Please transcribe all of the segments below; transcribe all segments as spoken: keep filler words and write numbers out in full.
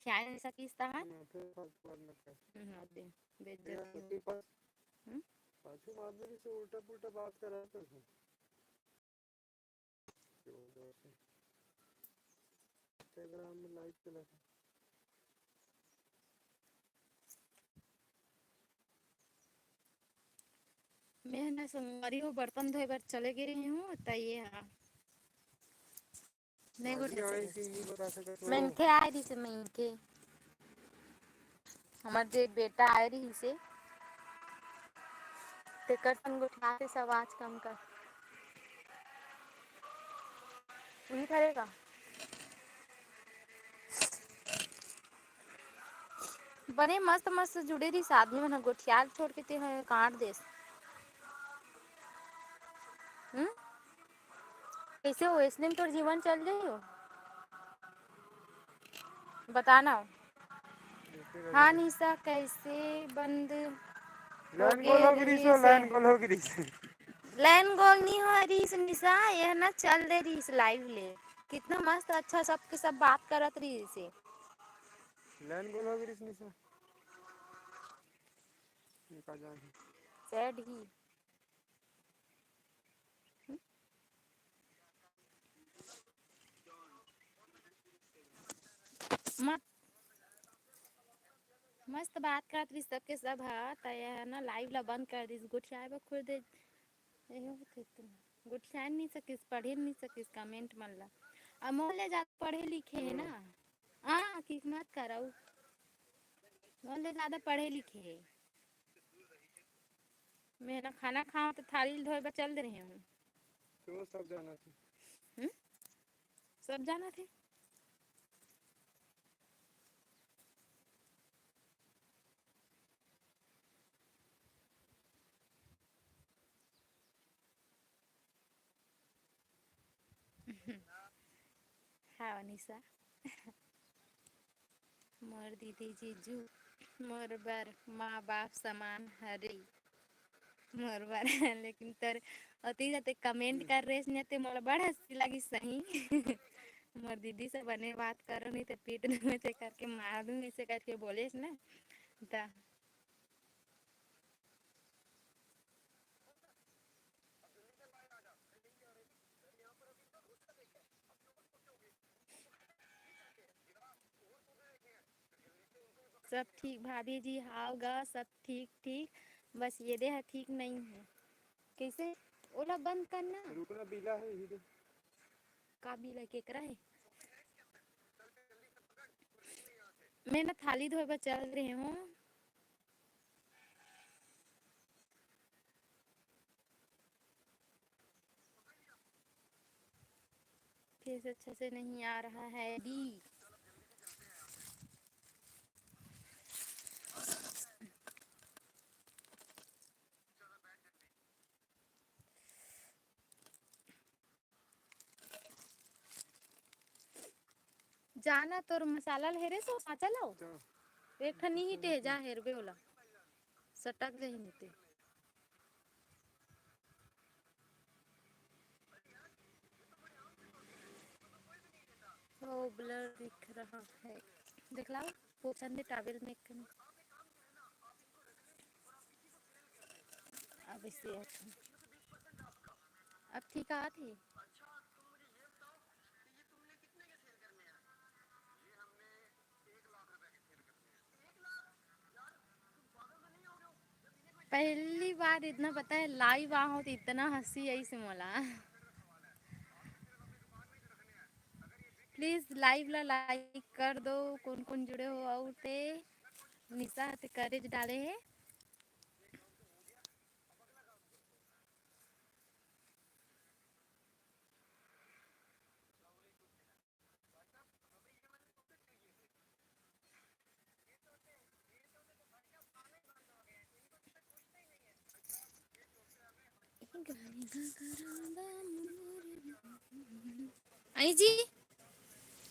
गोठियाए नइ सकिस तहां। हम्म, फिर फालतू बात मत कर। हम्म, हाँ, दे, बेइज्जत तेरा हो। पति पास हम्म? पाछू मार दे, से उल्टा पुल्टा बात करा तो। Instagram में live चला था। मैं ना संगवारी हो बर्तन धोए बर चले गे रही हूँ, त ये हा। नहीं, गुड नहीं। मनखे आए रहिसे, मनखे। हमर जे बेटा आए रहिसे, तेकर संग गोठियाथे सब आज कम कर। उही धरे का? बने मस्त मस्त जुड़े रहिस आदमी मन ह, गोठियाल छोड़ के ते ह काट देस। हम्म? कइसे हो, अइसने में तोर जीवन चल जाही हो? बता ना। हाँ निशा, कइसे बंद हो गे रहिस? लाइन गोल हो गे रहिस। लाइन गोल नी हो रहिस निशा, ये ना चल दे रहिस live ले। कितना मस्त अच्छा सबके सब बात करत रहिस हे। लाइन गोल हो गे रहिस निशा। ये का जान है? Sad ही। मत-, मस्त बात करत रहिस सबके सब ह, त ये ह ना live ला बंद कर दिस, गोठियाए बर खुद ए-, एहो होथे त गोठियाए नी सकिस, पढ़े नी सकिस comment मन ला। अब मोर ले जादा पढ़े लिखे हे ना, आ, किस्मत करऊ, मोर ले जादा पढ़े लिखे हे। मैं ना खाना खाऊं त थाली धोए बर चल दे रहे हूँ। तो सब जाना थे। हम्म? सब जाना थे। हाँ, निशा। मोर दीदी जीजू मोर बर माँ बाप समान हरे। मोर बर लेकिन तोर अति जाते comment कर रेस ने ते मोला बड़ हंसी लगी सही। मोर दीदी से बने बात करो नहीं ते पीट दूंगे ते करके मार दूंगी ऐसे करके बोलेस ना। ता सब ठीक भाभी जी, हाव गा, सब ठीक ठीक, बस ये दे ह ठीक नहीं है। कैसे? ओला बंद करना। रुकना, बिला है, यही दे। का बिला, केकरा है? मैं ना थाली धोए बर चल रहे हूँ। फेस अच्छा से नहीं आ रहा है दी। जाना तोर मसाला ल हेरे सो साचा लो। एक ठन नीट हे, जा हेरबे ओला। सटक जाही नीते। ओ, blur दिख रहा है। देख लाओ, पोछन दे towel में एक ठन। अब इसे एक ठन। अब ठीक आत हे। पहली बार इतना पता है live आ हो तो इतना हंसी आई से मोला। Please live ला like कर दो, कौन कौन जुड़े हो। और ते निशा ते करे डाले है। आई जी,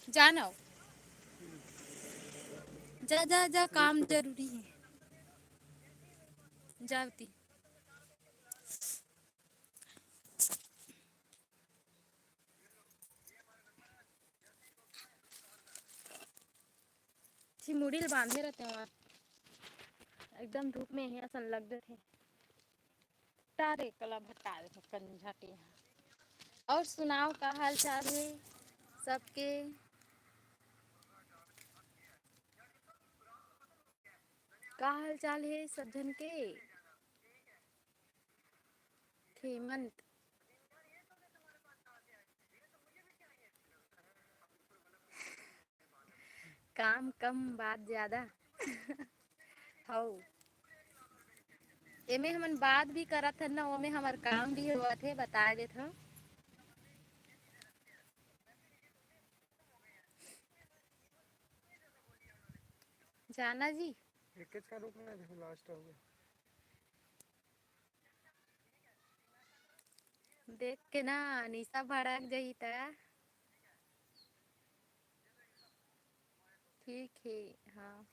जाना हो। जा, जा, जा, काम जरूरी है। जावती। मुड़ी ल बांधे रहते हैं, एकदम धूप में हे असन लग देथे। टारे कला भटका देथे कन झाटी। और सुनाओ, का हाल चाल हे सबके? का हाल चाल हे सब झन के? खेमंत। काम कम, बात ज्यादा। हौ। एमे हमन बात भी करत हन ना, ओमे हमर काम भी होवत हे, बता देत हौं। जाना जी। एकेच का रुकना है, देखो लास्ट हो गया। देख के ना निशा भड़क जही त। ठीक हे, हाँ।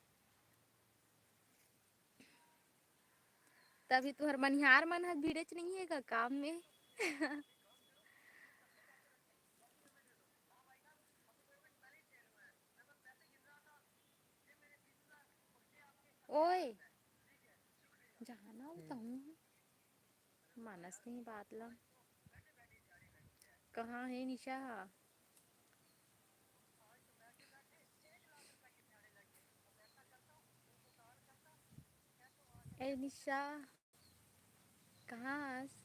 तभी तुहर मनिहार मन ह भीड़ेच नहीं हे का काम में? ओए, जाना हूँ तो हूँ। मानस नहीं बात ला। कहाँ हे निशा? ए निशा, कहाँ हस?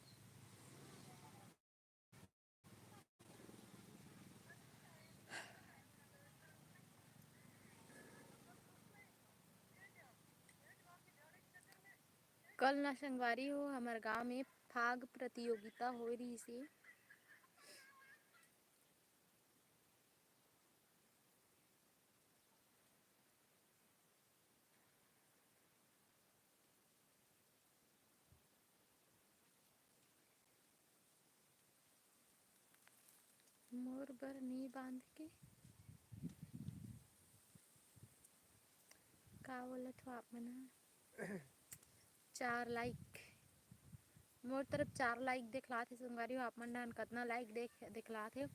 कल ना संगवारी हो, हमर गांव में फाग प्रतियोगिता होए रहिस हे। मोर बर नी बांध के का बोलत हो आप मन ह? चार लाइक, मोर तरफ चार लाइक देखलात हे संगवारी हो। आप मन डाहन कतना लाइक देख देखलात हे?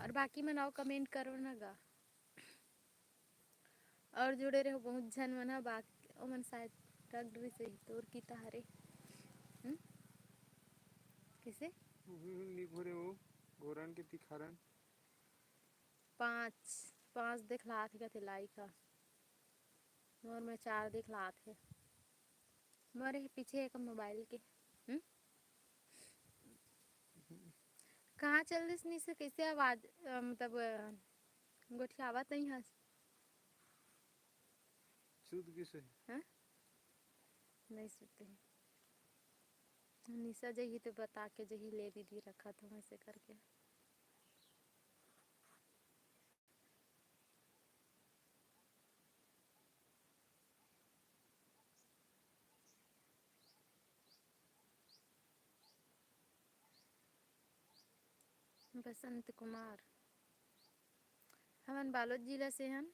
और बाकी मन आओ कमेंट करो ना गा। और जुड़े रहो बहुत झन मन ह, बाकी ओमन शायद रख डरिस होही तोर किता हरे। हम्म? किसे? हम्म, नी घोरे वो, घोरन के तिखारन। पाँच, पाँच देखलात हे कथे लाइक ह। मोर में चार देखलात हे। मोर हे पीछे एक मोबाइल के। हम्म? कहाँ चल दिस निशा, कैसे आवाज, अ, मतलब, अ, गोठियावत नहीं हस? सुत गिस हे। हाँ? नहीं सुते हे। निशा जही तो बता के जही, ले दीदी रखत हूँ ऐसे करके। बसंत कुमार, हमन बालोद जिला से हन।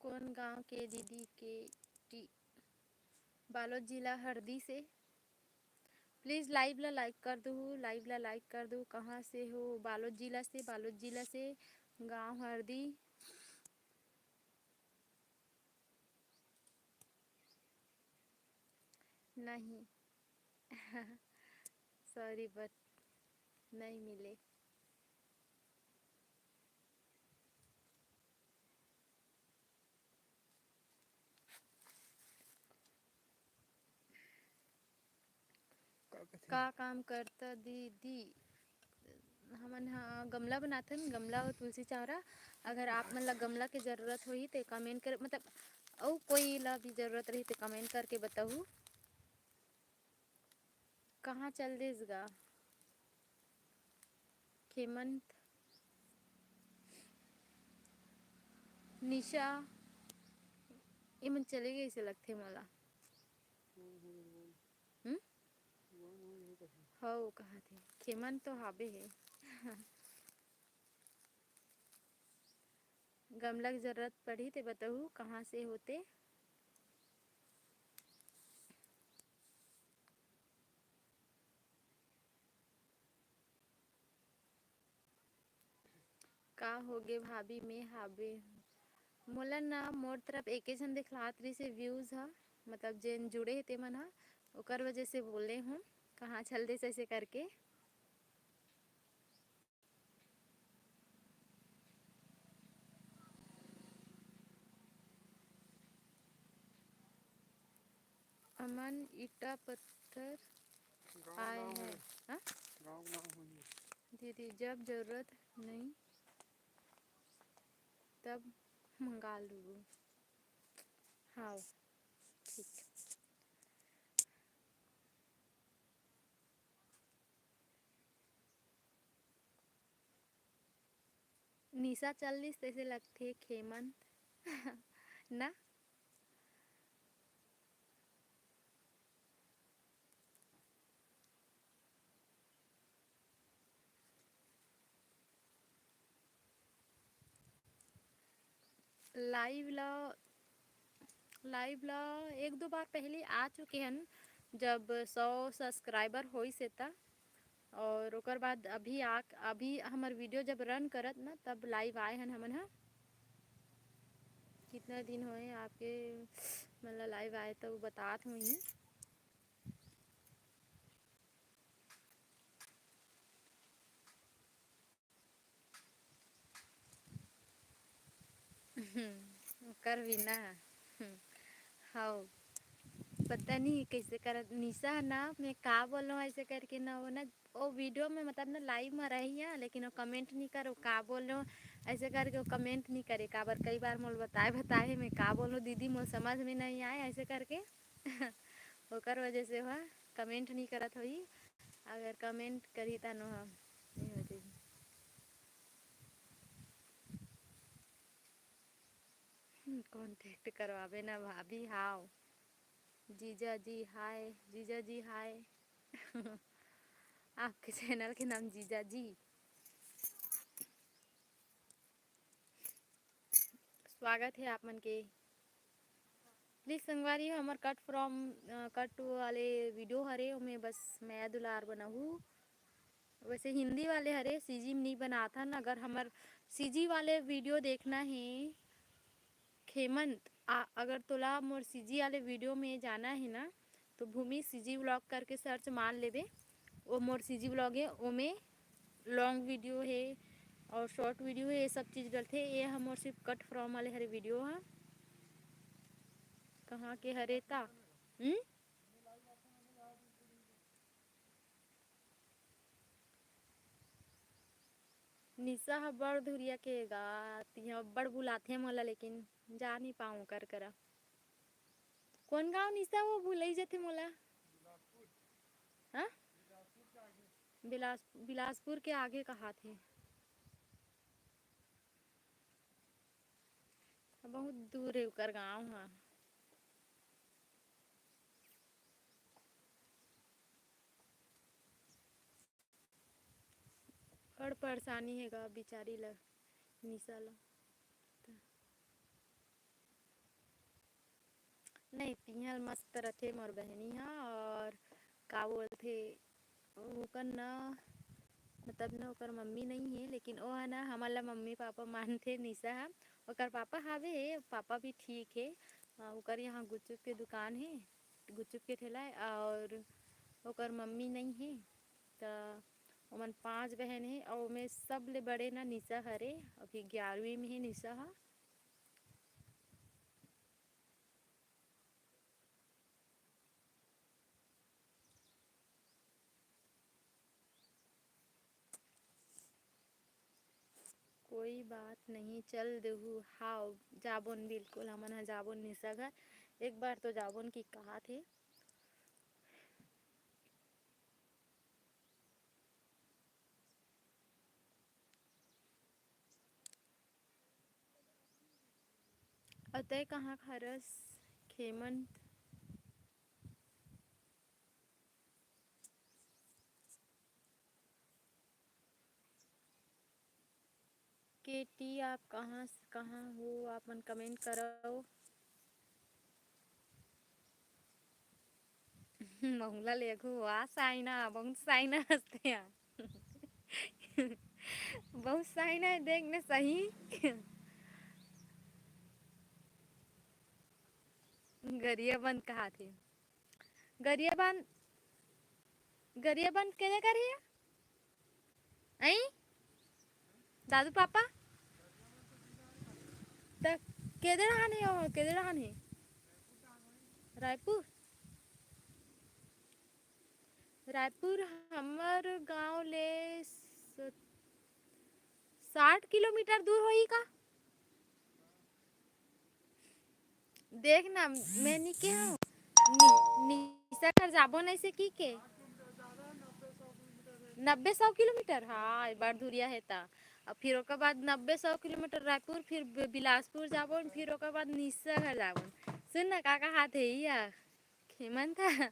कौन गांव के दीदी के टी? बालोद जिला हरदी से। प्लीज लाइव ला लाइक कर दू, लाइव ला लाइक कर दू। कहाँ से हो? बालोद जिला से, बालोद जिला से, गांव हरदी। नहीं। सॉरी, बट नहीं मिले। का कथे? का काम करता दीदी? हमन ह गमला बनाथन, गमला अउ तुलसी चौरा। अगर आप मन ला गमला के जरूरत होही ते कमेंट कर, मतलब अउ कोई ला भी जरूरत रही ते कमेंट करके बताहू। कहाँ चल दिस गा खेमंत, निशा? एमन चले गए से लगथे मोला। हम्म? हव, कहा थे। खेमंत तो हाबे हे। गमला के जरूरत पड़ही ते बताहू, कहाँ से होते? का होगे भाभी, मैं हाबे। मोला ना मोर तरफ एके झन दिखलात रहिसे views ह, मतलब जेन जुड़े हे तेमन ह, ओकर वजह से बोले हूँ, कहाँ चल देस ऐसे करके। अमन ईटा पत्थर गाँव आए ना हैं। होई। हाँ? गाँव ना होई। दीदी, जब जरूरत नहीं, तब मंगा लूँ। हाँ, ठीक। निशा चल दिस तैसे लगथे खेमंत ना। लाइव ला, लाइव ला एक दो बार पहले आ चुके हन, जब सौ सब्सक्राइबर होइस हे त। और ओकर बाद अभी आ, अभी हमर वीडियो जब रन करत ना, तब लाइव आए हन हमन ह। कितना दिन होए आपके, मतलब, लाइव आए, तो बतात हुई। हम्म, ओकर भी ना। हम्म, हौ। पता नहीं कैसे करत निशा ह ना, मैं का बोलूँ ऐसे करके ना, वो ना, वो वीडियो में मतलब ना लाइव में रही है, लेकिन वो कमेंट नहीं करे, वो का बोलूँ ऐसे करके वो कमेंट नहीं करे। काबर कई बार मोल बताए बताए है, मैं का बोलूँ दीदी, मोल समझ में नहीं आए ऐसे करके। ओकर वजह से वह कमेंट नहीं करत होई, अगर कमेंट करही तनो हम नहीं हो जाई। कॉन्टैक्ट करवाबे ना भाभी। हाव जीजा जी हाय, जीजा जी हाय। आपके चैनल के नाम जीजा जी। स्वागत है आप मन के। प्लीज संगवारी हो, हमर कट फ्रॉम, अ, कट वाले वीडियो हरे, ओमे बस मया दुलार बनाहू। वैसे हिंदी वाले हरे, सीजी में नहीं बनात हन। अगर हमर सीजी वाले वीडियो देखना है, खेमंत, आ, अगर तोला मोर सीजी वाले वीडियो में जाना है ना, तो भूमि सीजी व्लॉग करके सर्च मार लेबे। वो मोर सीजी व्लॉग है, ओमे लॉन्ग वीडियो है और शॉर्ट वीडियो है, ये सब चीज़ डलथे। ये ह मोर सिर्फ कट फ्रॉम वाले हरे वीडियो ह। कहाँ के हरे ता? हम्म? निशा ह बड़ धुरिया के गा, तिहा बड़ बुलाथे मोला, लेकिन जा नहीं पाऊँ कर करा। कौन गाँव निशा वो भुलई जथे मोला? हाँ? बिलास-, बिलासपुर के आगे कहाथे। बहुत दूर है ओकर गाँव ह। बड़ परेशानी हे गा बिचारी ल, निशा ल। त नहीं, पिहल मस्त रथे मोर बहनी ह। और का बोलथे, ओकर न, मतलब न, ओकर मम्मी नहीं है, लेकिन ओ ह ना, हमन ला मम्मी पापा मानथे निशा ह। ओकर पापा हावे, पापा भी ठीक है। अ, ओकर यहाँ गुपचुप के दुकान है, गुपचुप के ठेला है, और ओकर मम्मी नहीं है। त ओमन पांच बहन है, और ओमे सबले बड़े ना निशा हरे, अभी ग्यारहवीं में है निशा ह। कोई बात नहीं, चल देहू। हाव, जाबोन, बिल्कुल, हमन ह जाबोन निशा घर। एक बार तो जाबोन की कहाथे। अउ तैं कहाँ खारस, खेमंत? केटी, आप कहाँ से, कहाँ हो? आप मन कमेंट करव। महुला लेगू, वाह साइना, बहुत साइना हंसते हैं। बहुत सही ना देख ने सही। गरियाबंद कहाथे। गरियाबंद, गरियाबंद केदे करिया? अई? दादू पापा? त केदे रहन हे ओ? केदे रहन हे? रायपुर? रायपुर हमर गांव ले स-, साठ किलोमीटर दूर होही का? देख ना, मैं नी के हूँ। नि-, निशा घर जाबो नहीं से की के? नब्बे सौ किलोमीटर, हाँ, एक बार दूरिया है ता। अब फिर ओकर बाद नब्बे सौ किलोमीटर रायपुर, फिर बि-, बिलासपुर जाबो, फिर ओकर बाद निशा घर जाबो। सुन ना, का कहाथे या? खेमन था,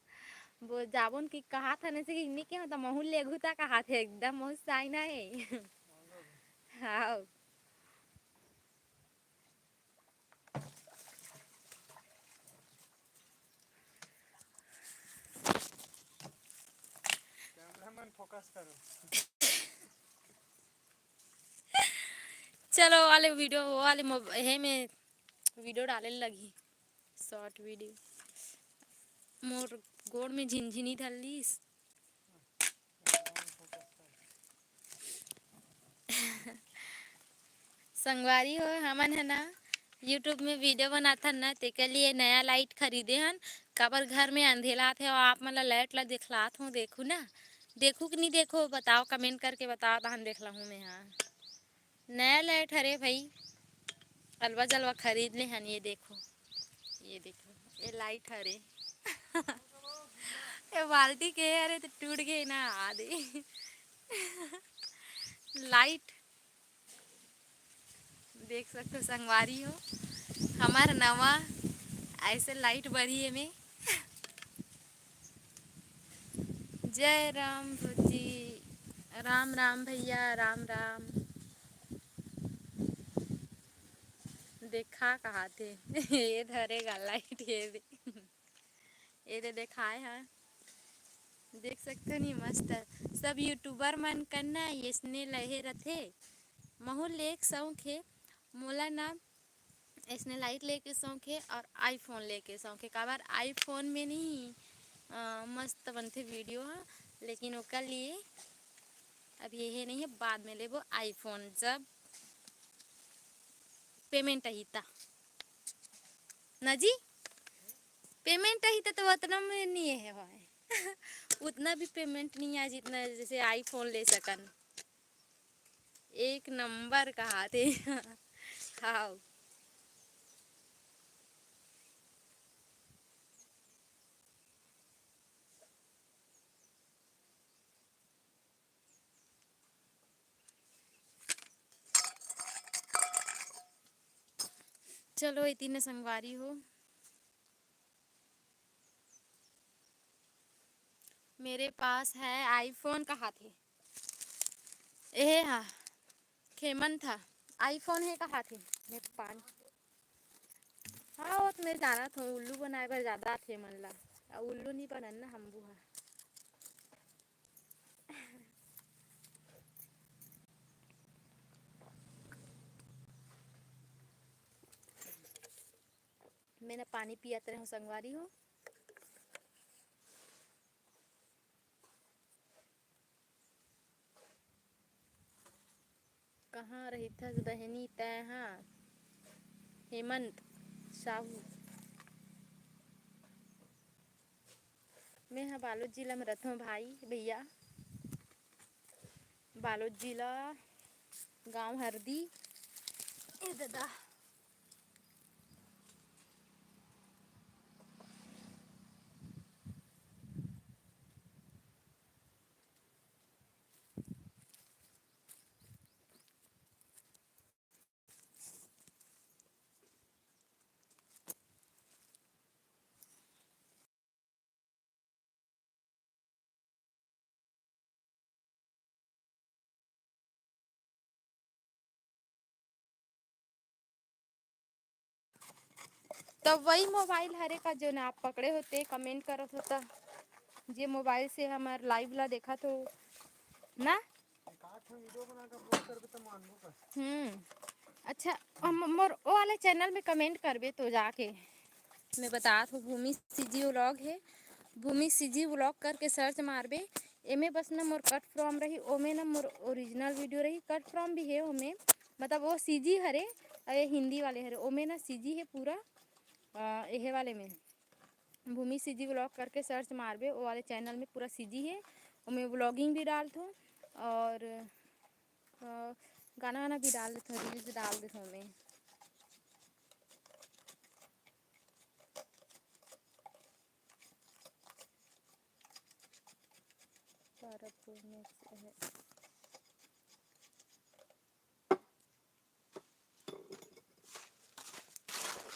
वो जाबोन की कहाथा नहीं से कि नी के हूँ, त महू लेगू ता कहाथे, एकदम महू साइना है। हाँ। कैमरामैन फोकस करो। चलो, वो वाले वीडियो, वो वाले मोब-, हे में वीडियो डाले लगही, शॉर्ट वीडियो। मोर गोड़ में झिनझिनी धर लीस। संगवारी हो, हमन है ना YouTube में वीडियो बनाथन ना, तेके लिए नया लाइट खरीदे हन। काबर घर में अंधेला थे और आप मन ला लाइट ला दिखलात हूँ, देखू ना, देखू कि नहीं देखो, बताओ, कमेंट करके बताओ, तहन देख लहूँ मैं। हाँ, नया लाइट हरे भाई, अलवा जलवा खरीद ले हन। ये देखो, ये देखो, ये लाइट हरे। ये बाल्टी के हरे तो टूट गए ना आदे। लाइट देख सकते हो संगवारी हो, हमार नवा ऐसे लाइट बरी है में। जय राम भौजी, राम राम भैया, राम राम। देखा कहाथे। ये धरेगा लाइट, ये दे, ये दे देखाए हा। देख सकते हो नी, मस्त। सब यूट्यूबर मन करना इसने लहे रथे। महू लेक शौक हे मोला ना, इसने लाइट लेके शौक हे और आईफोन लेके शौक हे। काबर आईफोन में नहीं, अ, मस्त बनथे वीडियो हा, लेकिन ओकर लिए अब ये हे नहीं है, बाद में लेबो आईफोन, जब पेमेंट आही ता। ना जी, पेमेंट आही ता तो उतना में नहीं है, होय। उतना भी पेमेंट नहीं है जितना जैसे आईफोन ले सकन। एक नंबर कहाथे। हाँ। चलो, इतने संगवारी हो, मेरे पास है आईफोन कहाथे। एहे हा, खेमन था, आईफोन हे कहाथे। मेरे पान, हाँ, वो तो मैं जानत हूँ, उल्लू बनाए बर ज्यादा आथे मन ला। आ, उल्लू नहीं बनन ना हम बुहा। मैं ना पानी पियत रहूं संगवारी हो। कहाँ रहिथस बहिनी तैं हा? हेमंत साहू। मैं हा बालोद जिला में रथों भाई, भैया। बालोद जिला, गांव हरदी। ए दादा। तब वही मोबाइल हरे का जो ना आप पकड़े होते, कमेंट करत होता, जे मोबाइल से हमार लाइव ला देखत हो ना। हम्म। अच्छा, हम मोर ओ वाले चैनल में कमेंट करबे तो जाके। मैं बतात हूँ, भूमि सीजी व्लॉग है, भूमि सीजी व्लॉग करके सर्च मारबे। एमे बस ना मोर कट फ्रॉम रही, ओमे ना मोर ओरिजिनल वीडियो रही। कट फ्रॉम भी है ओमे, मतलब वो सीजी हरे, अरे हिंदी वाले हरे, ओमे ना सीजी है पूरा। आ, एहे वाले में भूमि सीजी व्लॉग करके सर्च मारबे, वो वाले चैनल में पूरा सीजी है। ओमे व्लॉगिंग भी डालथों और अ, गाना वाना भी डाल देथों, रील्स डाल देथों ओमे। तारापुर में से है।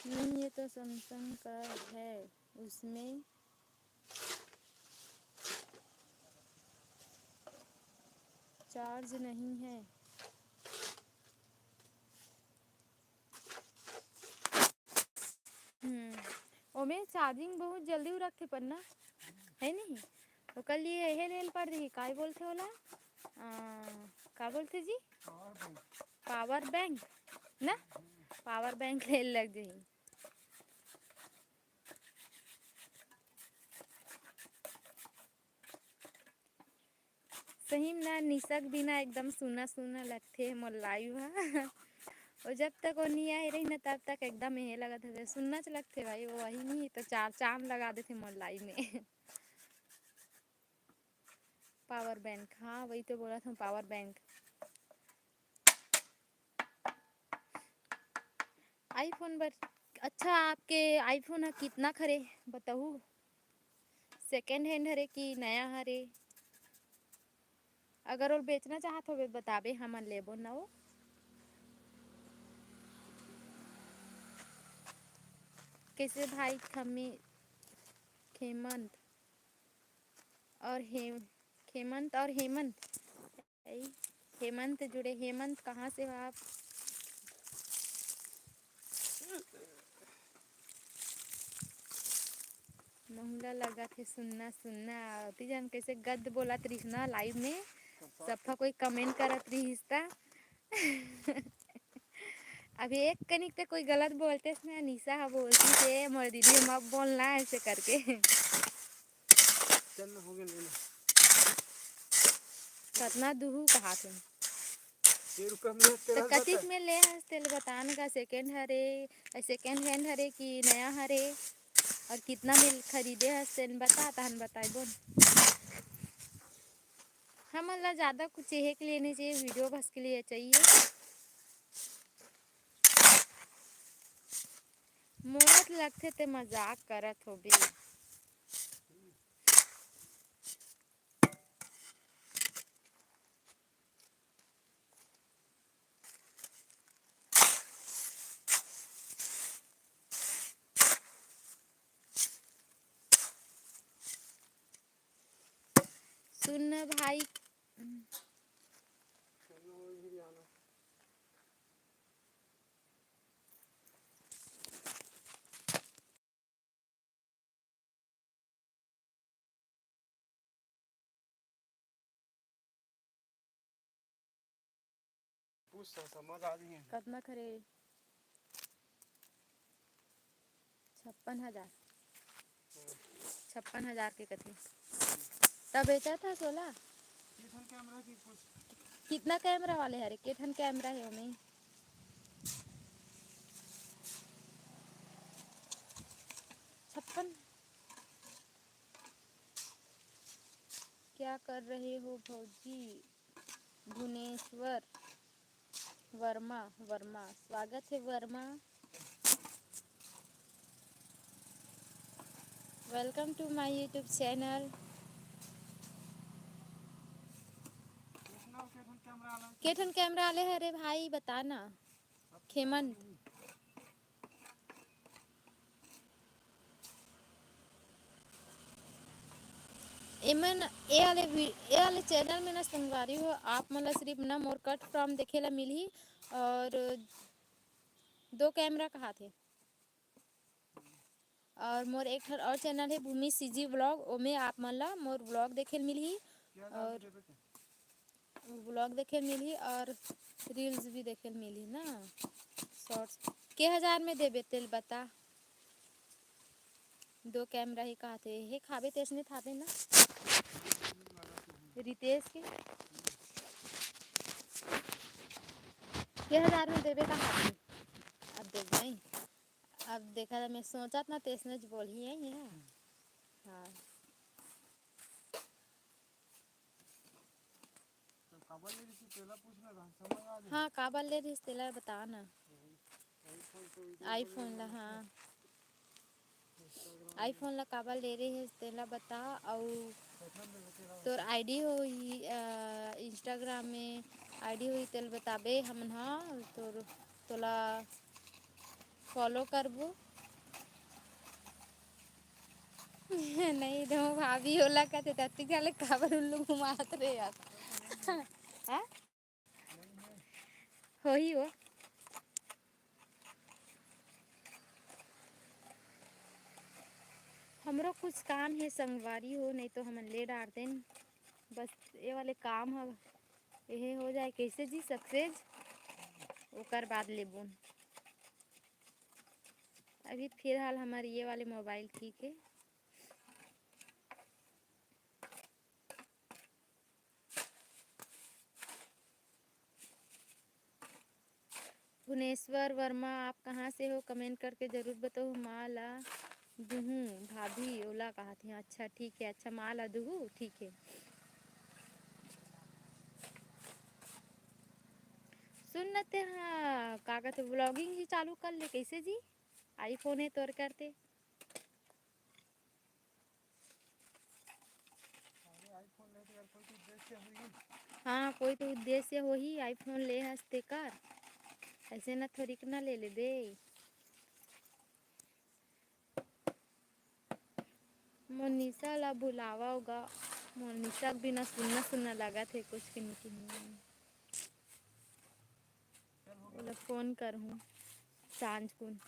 नहीं, ये तो सैमसंग का है, उसमें चार्ज नहीं है। हम्म, ओमे चार्जिंग बहुत जल्दी उरकथे पन्ना, है नहीं? ओकर लिए यही लेल पड़ रही, काय बोलथे ओला? आ, का बोलथे जी? पावर बैंक ना, पावर बैंक ले लग जाही। सही में ना, निशा के बिना एकदम सुना सुना लगथे मोर लाइव ह। और जब तक वो नहीं आए रही ना, तब तक एकदम यही लगत हवे, सुन्ना च लगथे भाई। वो वही नहीं तो चार चांद लगा देथे मोर लाइव में। पावर बैंक, हाँ, वही तो बोला था, पावर बैंक। आईफोन बर, अच्छा, आपके आईफोन ह कितना खरे बताहू? सेकंड हैंड हरे कि नया हरे? अगर ओल बेचना चाहत होबे बताबे, हमन लेबो न वो। कैसे भाई खमी, खेमंत और हे, खेमंत और हेमंत। हेमंत जुड़े। हेमंत, कहाँ से हो आप? महूला लगा थे सुन्ना सुन्ना। अति जन कैसे गद्द बोलत रहिस ना लाइव में, सफा कोई कमेंट करत रहिस ता। अभी एक कनिक ते कोई गलत बोलते ना, निशा हा बोलती थे, "मोर दीदी मत बोलना ऐसे करके।" चल ना, हो गया, ले ले। कतना दुहू कहा थे। ये रुका, मैं तेरा तो कतिक बता। में ले हस तेल बतान का, सेकंड हरे, सेकंड हैंड हरे कि नया हरे, और कितना में खरीदे हस तेन बता, तहन बताई बोल। हमन ला ज्यादा कुछ चेहे के लिए नहीं चाहिए, वीडियो बस के लिए चाहिए। मोला तो लगथे ते मजाक करत होबे। सुन ना भाई, पूछ स-, समझ आ जाही। कतना खरे? छप्पन हजार। हम्म। छप्पन हजार के कथे। तब बेचा था सोला? के ठन कैमरा की पूछ। कितना कैमरा वाले हरे? के ठन कैमरा है ओमे? छप्पन। क्या कर रहे हो भौजी? भुवनेश्वर वर्मा, वर्मा, स्वागत है Verma. Welcome to my YouTube channel। के ठन कैमरा आले हरे भाई, बताना। खेमंत। एमन, ए वाले वी-, ए वाले चैनल में ना संगवारी हो, आप मन ला सिर्फ ना मोर कट फ्रॉम देखे ला मिलही और दो कैमरा कहाथे। और मोर एक ठन और चैनल है भूमि सीजी व्लॉग, ओमे आप मन ला मोर व्लॉग देखे ल मिलही। और vlog देखे मिलही और reels भी देखे मिलही ना, shorts। के हजार में देबे तेल बता? दो camera ही कहाथे, हे खाबे तेसने थाबे ना। रितेश के के हजार में देबे कहाथे? अब देख भाई, अब देखा था मैं सोचत ना तेसने बोलही है ये। हाँ। तो काबर ले रहिस तेला पूछ ना, रांचा मंगा दे। हाँ, काबर ले रहिस तेला बता ना। iPhone ला, हाँ। iPhone ला काबर ले रहिस तेला बता, अउ तोर ID होही, अ, Instagram में ID होही तेला बताबे हमन ह, तोर, तोला follow करबो। नहीं दो भाभी ओला कथे तत्ती गाले काबर उल्लू घुमात रे यार। हाँ? होही वो। हमरो कुछ काम हे संगवारी हो, नहीं तो हमन ले डारतेन। बस ये वाले काम ह, एहे हो जाए कैसे जी success, ओकर बाद लेबुन। अभी फिलहाल हमार ये वाले mobile ठीक है। भुवनेश्वर वर्मा, आप कहाँ से हो? Comment करके जरूर बताओ। माँ ला दुहूँ भाभी ओला कहाथे। अच्छा ठीक है, अच्छा माँ ला दुहूँ, ठीक है। सुन न ते, हाँ, का कहते, vlogging ही चालू कर ले, कैसे जी? iPhone है तोर करते। हाँ, कोई तो उद्देश्य होही iPhone ले हस तेकर, ऐसे ना थोड़ी ना ले लेबे। मोनिशा ला बुलावा होगा, मोनिशा के बिना सुन्ना सुन्ना लागत हे, कुछ के नहीं। ओला phone करहूँ सांझ कुन।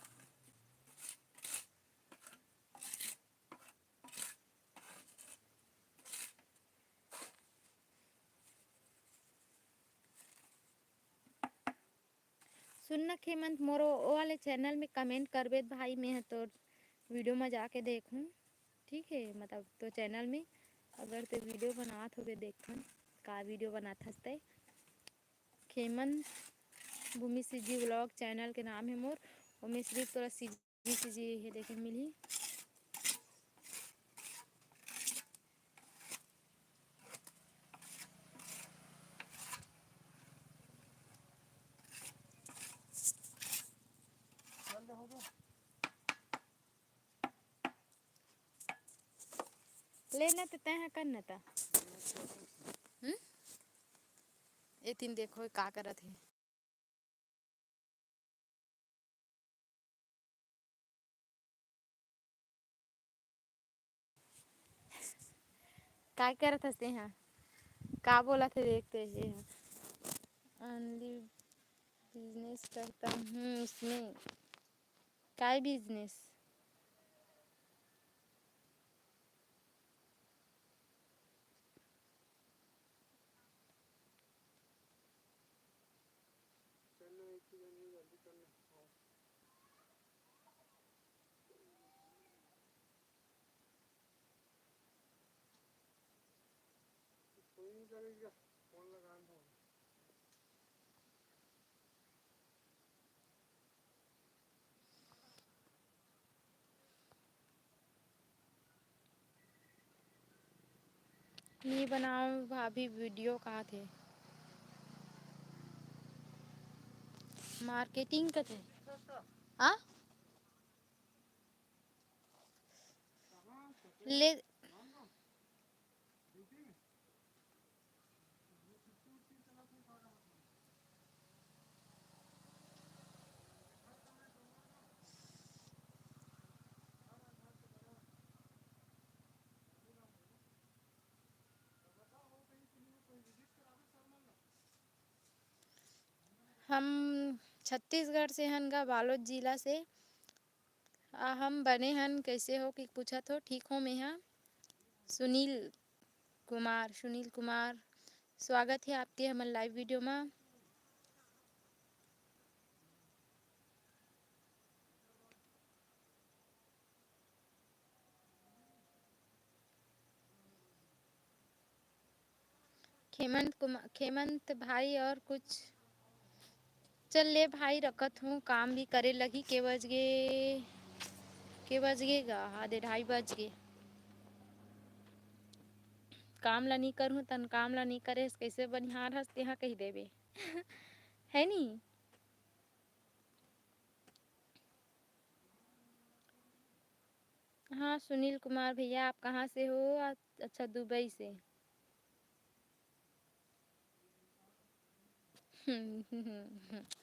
सुन न खेमंत, मोर ओ वाले channel में comment करबे त भाई, मैं ह तोर video में जाके देखूँ, ठीक है? मतलब तो channel में अगर ते video बनात होबे, देखन का video बनात हस ते। खेमंत भूमि सीजी vlog channel के नाम है मोर, ओमे सिर्फ तोला सीजी सीजी हे देखे मिलही। लेना तो तय कर ना ता। हम्म? ए तीन देखो का करत हे। काय करत हस तेहा? का बोलत हे देखते हे? Only business करता हूँ उसमें। काय business? नी बनाओ भाभी video कहाथे। Marketing कथे। आ? ले हम छत्तीसगढ़ से हन गा, बालोद जिला से। आ, हम बने हन, कैसे हो कि पूछत हो? ठीक हो, मैं हा सुनील कुमार, सुनील कुमार स्वागत हे आपके हमर live video मा। खेमंत कुमा-, खेमंत भाई और कुछ। चल ले भाई, रखत हूँ, काम भी करे लगी। के बज गे? के बज गे गा? आधे ढाई बज गे। काम ला नी करहूँ, तन काम ला नी करे हस, कैसे बनिहार हस, तेहा कही देबे। है नी? हाँ, सुनील कुमार भैया, आप कहाँ से हो? आ-, अच्छा, दुबई से।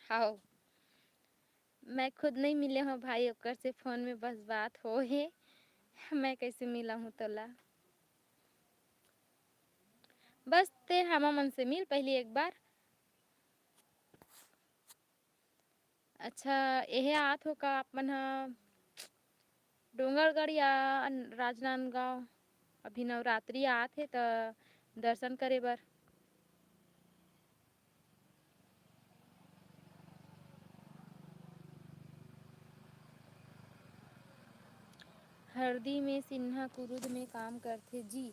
हाओ, मैं खुद नहीं मिले हूँ भाई, ओकर से फोन में बस बात हो हे। मैं कैसे मिला हूँ तोला? बस ते हमा मन से मिल पहली एक बार। अच्छा, एहे आत हो का आप मन ह डोंगरगढ़ या राजनांदगांव? अभी नवरात्रि आत हे त दर्शन करे बर। हरदी में सिन्हा कुरुद में काम करथे जी।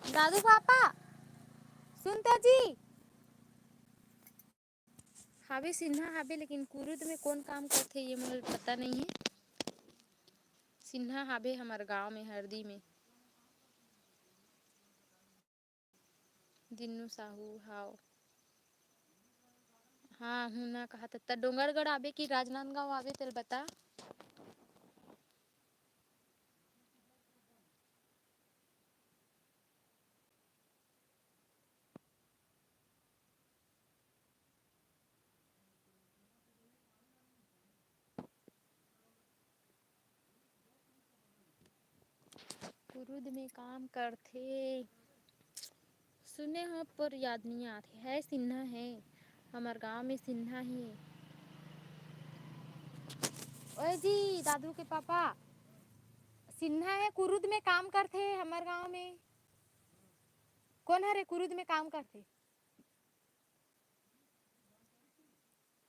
दादू पापा, सुनता जी। हावे सिन्हा हावे, लेकिन कुरुद में कौन काम करथे ये मोला पता नहीं है। सिन्हा हावे हमर गांव में हरदी में। दिन्नू साहू, हाव। हाँ, हूँ ना कहा त, त डोंगरगढ़ आबे कि राजनांदगांव आबे, तेल बता। कुरुद में काम करथे। सुने हो, पर याद नहीं आत हे। है, सिन्हा है, हमर गांव में सिन्हा ही। ओए जी, दादू के पापा, सिन्हा है, कुरुद में काम करथे हमर गांव में। कौन हरे कुरुद में काम करथे?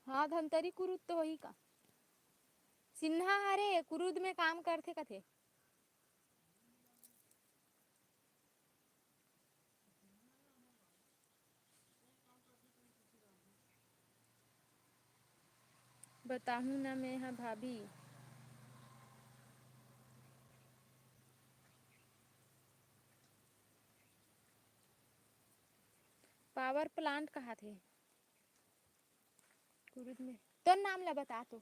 हाँ, धमतरी कुरुद तो होही का? सिन्हा हरे, कुरुद में काम करथे कथे। बताहूँ ना मैं हा भाभी। Power plant कहाथे। कुरुद में तोर नाम ला बता तो।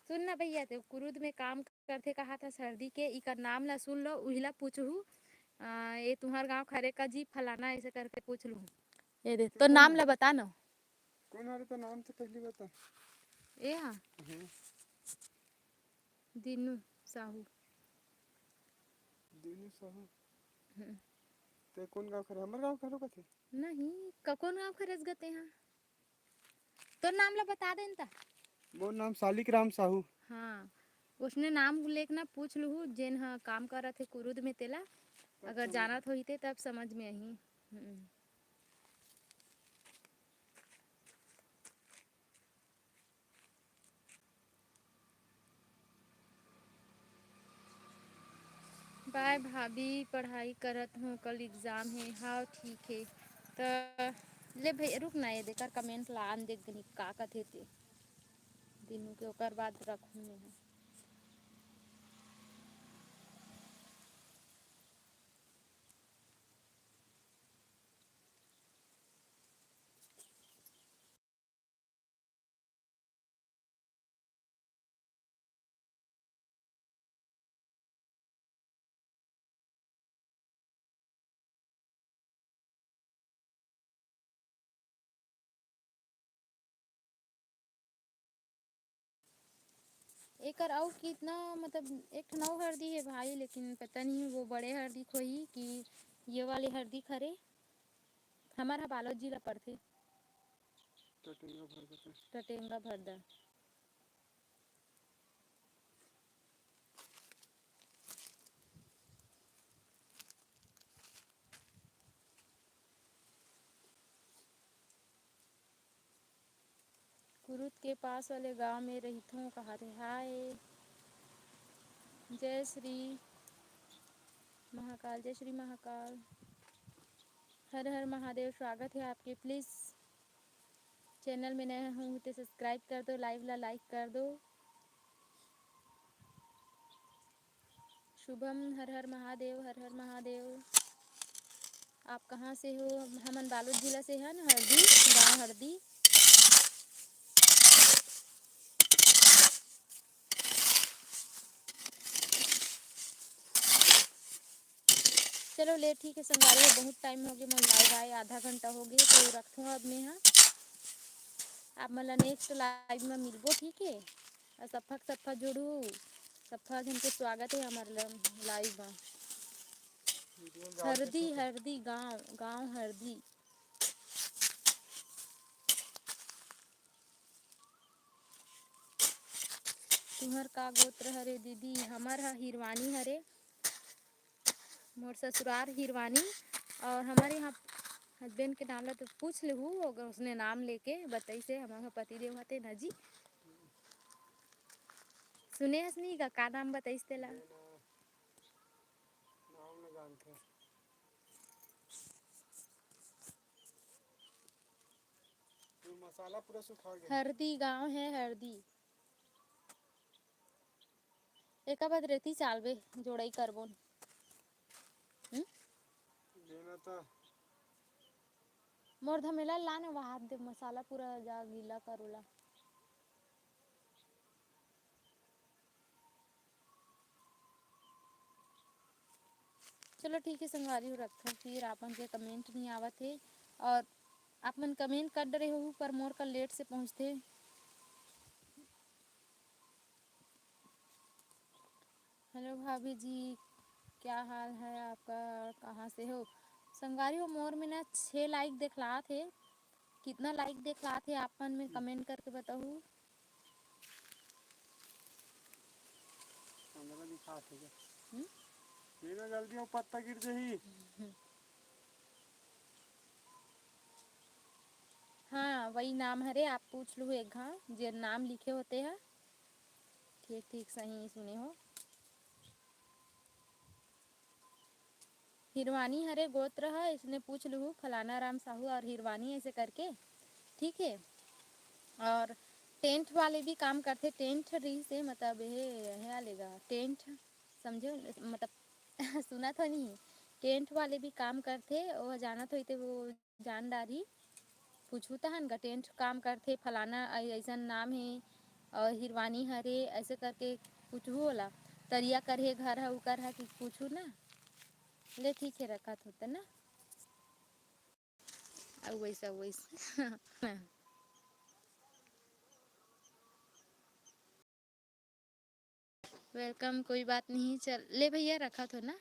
सुन ना भैया, ते कुरुद में काम करथे कहाथस हरदी के, इकर नाम ला सुन लो, उहिला पूछहू, आ, ये तुम्हार गांव खरे का जी, फलाना, ऐसे करके पूछ लूँ। ये दे, तो नाम ला बता ना। कौन हरे तो नाम तो पहली बता। ए हा? हम्म। दीनू साहू। दीनू साहू। हम्म। ते कौन गांव खरे? हमर गांव खरो कथे? नहीं, क-, कौन गांव खरे गते हा? तो नाम ला बता देन ता। मोर नाम सालिक राम साहू। हाँ, उसने नाम लेके ना पूछ लूहू, जेन ह काम करत हे कुरुद में तेला। अगर अच्छा। जानत होही ते तब समझ में आही। हम्म। बाय भाभी, पढ़ाई करत हों, कल exam हे। हाँ, ठीक हे। त ले भैया, रुक ना, ये देकर comment ला आन देख गनी का कथे ते। दिनू के ओकर बाद रखूँ मैं। एकर अउ कितना, मतलब, एक ठन अउ हरदी हे भाई, लेकिन पता नहीं वो बड़े हरदी खोही कि ये वाले हरदी खरे। हमर ह बालोद जिला पड़थे। टटेंगा भरदा। टटेंगा भरदा। कुरुद के पास वाले गांव में रहिथों, कहा थे हाय। जय श्री महाकाल, जय श्री महाकाल। हर हर महादेव, स्वागत है आपके। प्लीज चैनल में नया हूँ तो सब्सक्राइब कर दो, लाइव ला लाइक कर दो। शुभम, हर हर महादेव, हर हर महादेव। आप कहाँ से हो? हमन बालोद जिला से हन, हरदी, गांव हरदी। चलो ले, ठीक है संगवारी हो, बहुत टाइम हो गया, मोर लाइव आए आधा घंटा हो गया, तो रखथों अब मैं, हाँ। आप मन ला नेक्स्ट लाइव में मिलबो, ठीक है। और सफा सफा जुड़ू, सफा झन के स्वागत है हमारे लाइव में। हरदी, हरदी गांव, गांव हरदी। तुम्हर का गोत्र हरे दीदी? हमर ह हिरवानी हरे, मोर ससुरार हिरवानी। और हमर यहाँ हस्बैंड के नाम ला तो पूछ लेहू, अगर उसने नाम लेके बताइस हे, हमर ह पति देव हते ना जी। सुने हस नहीं का, का नाम बताइस तेला? नाम न जानते। मसाला पूरा सुखा गया। हरदी गांव है, हरदी। एका बाद रेती चालबे, जोड़ई करबोन। हम्म? लेना था। मोर धमेला ला ना, वहाद दे, मसाला पूरा जा गीला करोला। चलो ठीक है संगवारी हो, रखथों, फिर आप मन के कमेंट नहीं आवत हे। और आप मन कमेंट कर डरे हो, पर मोर का लेट से पहुँचथे। हेलो भाभी जी, क्या हाल है आपका? कहाँ से हो? संगवारी हो, मोर में ना छः लाइक देखलात हे। कितना लाइक देखलात हे आप मन में कमेंट करके बताहू। हम्म? ये ना जल्दी हो, पत्ता गिर जाही। हाँ, वही नाम हरे, आप पूछ लू एक घाव, जे नाम लिखे होते हैं। ठीक, ठीक, सही सुने हो। हिरवानी हरे गोत्र ह, इसने पूछ लूहू फलाना राम साहू और हिरवानी ऐसे करके, ठीक है। और टेंट वाले भी काम करथे, टेंट रही से मतलब ये, ये आलेगा टेंट, समझे मतलब सुना था नहीं, टेंट वाले भी काम करथे, वो जानत होई ते वो जान डारी। पूछू तहन गा, टेंट काम करथे, फलाना ऐ-, ऐसन नाम हे और हिरवानी हरे, ऐसे करके पूछू ओला। तरिया कर हे घर ह, उकर ह कि पूछू ना। ले ठीक है, रखत होते ना। अउ वैसा, वैसा। वेलकम, कोई बात नहीं, चल ले भैया, रखत हो ना।